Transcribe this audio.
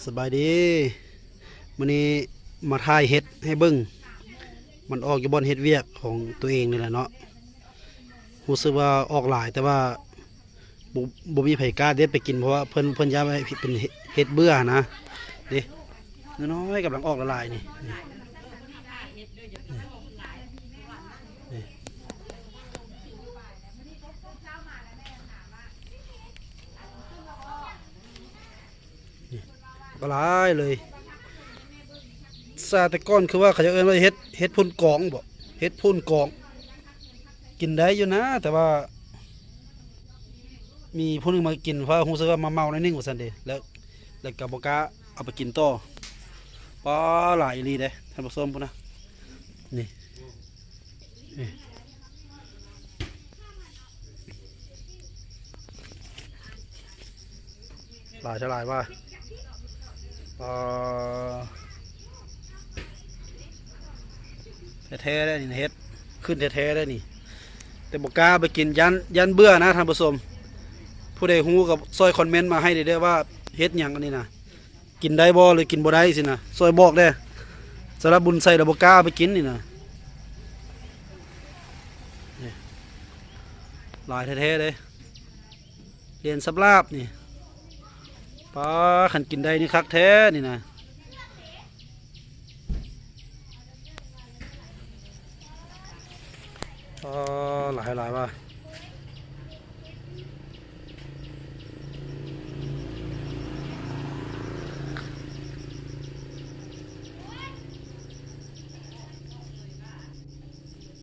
ສະບາຍດີ ມື້ນີ້ມາຖ່າຍເຫັດໃຫ້ເບິ່ງ ມັນອອກຢູ່ບ່ອນເຮັດວຽກຂອງຕົວເອງນີ້ແຫຼະເນາະ. ຮູ້ສຶກວ່າອອກຫຼາຍ ແຕ່ວ່າບໍ່ ບໍ່ມີໃຜກ້າເດັດໄປກິນ ເພາະວ່າເພິ່ນ ເພິ່ນຢ້ານວ່າເຫັດເປັນເຫັດເບື່ອນະ. ເດ້ ນ້ອຍໆ ກຳລັງອອກຫຼາຍໆ ນີ້ ນີ້ ນີ້ ນີ້ ກໍຫຼາຍເລີຍ. ຊາແຕ່ກ່ອນຄືວ່າເຂົາເຈົ້າເອີ້ນວ່າເຫັດ ເຫັດໂພນກອງບໍ ເຫັດໂພນກອງ ກິນໄດ້ຢູ່ນະ ແຕ່ວ່າມີຜູ້ໜຶ່ງມາກິນ ເພາະຮູ້ສຶກວ່າມາເມົາໜ້ອຍໜຶ່ງວ່າຊັ້ນເດ ແລ້ວ ແລ້ວກໍບໍ່ກ້າເອົາໄປກິນຕໍ່. ປາ ຫຼາຍອີ່ຫຼີເດ້ທ່ານຜູ້ຊົມ ພຸ້ນນະ ນີ້ ນີ້. ຫຼາຍເທົ່າຫຼາຍວ່າ ເອີ ແທ້ໆ ເດ້ນີ້ ເຫັດຂຶ້ນແທ້ໆ ເດ້ນີ້ ແຕ່ບໍ່ກ້າໄປກິນ ຢ້ານ ຢ້ານເບື່ອນະທ່ານຜູ້ຊົມ. ຜູ້ໃດຮູ້ກໍຊ່ອຍຄອມເມັນມາໃຫ້ແດ່ເດີວ່າເຫັດຫຍັງອັນນີ້ນະ ກິນໄດ້ບໍ່ ຫຼື ກິນບໍ່ໄດ້ຊີ້ນະ ຊ່ອຍບອກແດ່. ສຳລັບບຸນໄຊລະບໍ່ກ້າໄປກິນນີ້ນະ ນີ້ ຫຼາຍແທ້ໆ ເດ້ ລຽນສັບລາບນີ້. ປາ ຄັນກິນໄດ້ນີ້ຄັກແທ້ນີ້ນະ. ປາ ຫຼາຍຫຼາຍວ່າ